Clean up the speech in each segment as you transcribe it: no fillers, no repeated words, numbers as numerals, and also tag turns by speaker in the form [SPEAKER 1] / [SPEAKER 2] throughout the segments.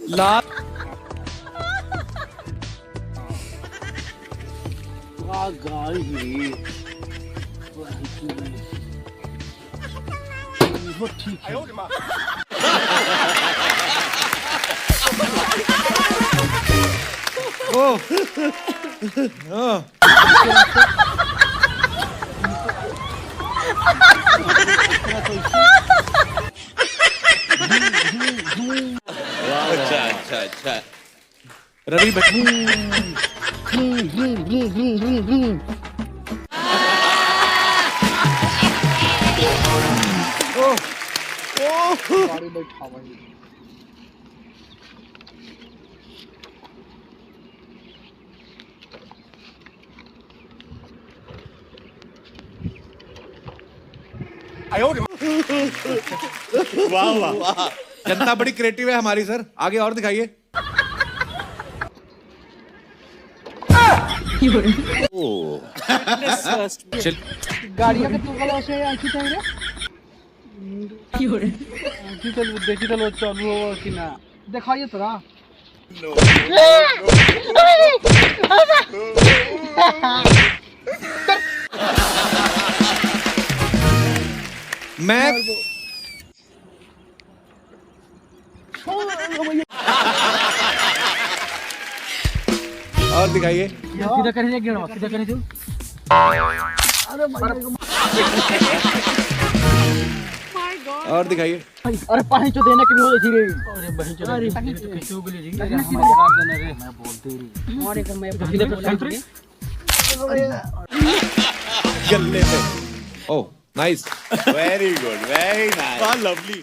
[SPEAKER 1] लाल
[SPEAKER 2] ठीक है।
[SPEAKER 3] अच्छा अच्छा अच्छा।
[SPEAKER 1] रवि
[SPEAKER 2] गाड़ी बैठा भाई।
[SPEAKER 3] वाह वाह।
[SPEAKER 1] जनता बड़ी क्रिएटिव है हमारी सर, आगे और दिखाइए। चल
[SPEAKER 2] गाड़िया के तू गला से आंखी चाहिए रे, आंखी चल देखी चलो चालू हो कि ना दिखाइए तोरा।
[SPEAKER 1] मैं और दिखाइए।
[SPEAKER 2] सीधा कहीं गिर, सीधा कहीं तू।
[SPEAKER 1] और दिखाइए।
[SPEAKER 2] अरे पानी तो देने के भी हो जाती रे। अरे बही चलो अरे कैसे हो गई जी, हमारे देना रे, मैं बोलते रे
[SPEAKER 4] और एक मैं
[SPEAKER 1] गले पे। Oh nice,
[SPEAKER 3] very good, very nice,
[SPEAKER 1] lovely.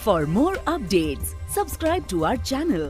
[SPEAKER 5] For more updates, subscribe to our channel,